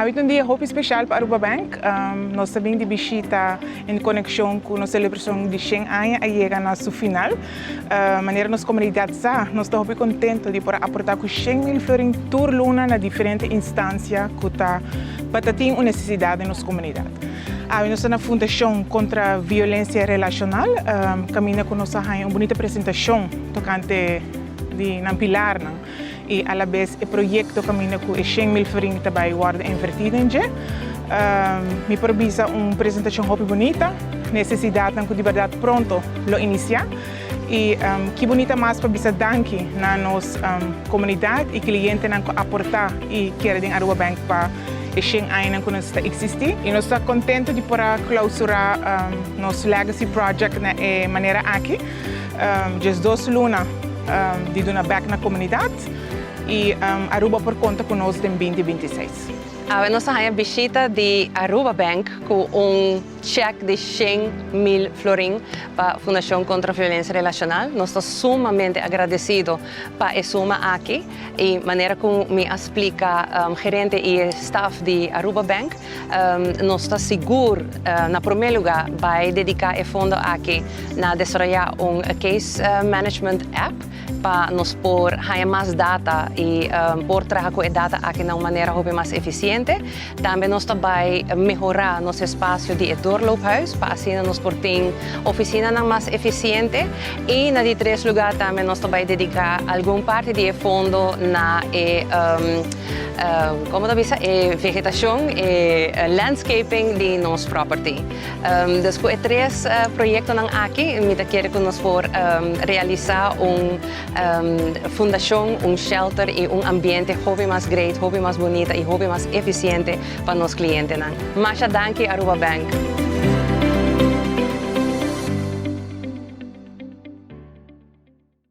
Awe ta un dia hopi special pa Aruba Bank. Nos ta bin di bishita en conexion cu nos celebracion di 100 aña a yega na su final. Manera nos comunidad sa, nos ta hopi contento di por aporta cu 100 mil florin tur luna na diferente instancia cu ta pa ta tin un necesidad den nos comunidad. Awe nos ta na Fundacion contra Violencia Relacional, caminda cu nos a haya un bunita presentacion tocante di nan pilarnan y a la vez e proyecto caminda cu e 100 mil florin ta bay wordo inverti den dje. Mi por bisa un presentacion hopi bunita, necesidadnan cu di berdad pronto lo inicia y ki bunita mas pa bisa danki na nos comunidad y clientenan cu aporta y kere den Aruba Bank pa e 100 añanan cu nos ta existi. Y nos ta contento di por a clausura nos Legacy Project na e manera aki. 12 luna di duna back na comunidad y Aruba por conta cu nos den 2026. Awe nos a bishita di Aruba Bank cu un check di 100 mil florin pa Fundacion contra Violencia Relacional. Nos ta sumamente agradecido pa e suma aki y manera cu mi a splica gerente y staff di Aruba Bank, nos ta sigur, na prome lugar, bay dedica e fondo aki na desaroya un case management app pa nos por haya mas data y por traha cu e data aki na un manera hopi mas eficiente. Tambe nos ta bay mehora nos espacio di doorloophuis pa asina nos por tin oficina mas eficiente y na di tres lugar tambe nos ta bay dedica algun parti di fondo na e con ta bisa, e vegetacion y landscaping di nos property. Dus cu e tres proyectonan aki, mi ta kere cu nos por realisa un fundacion, un shelter y un ambiente hopi mas great, hopi mas bunita y hopi mas eficiente pa nos clientenan. Masha danki, Aruba Bank.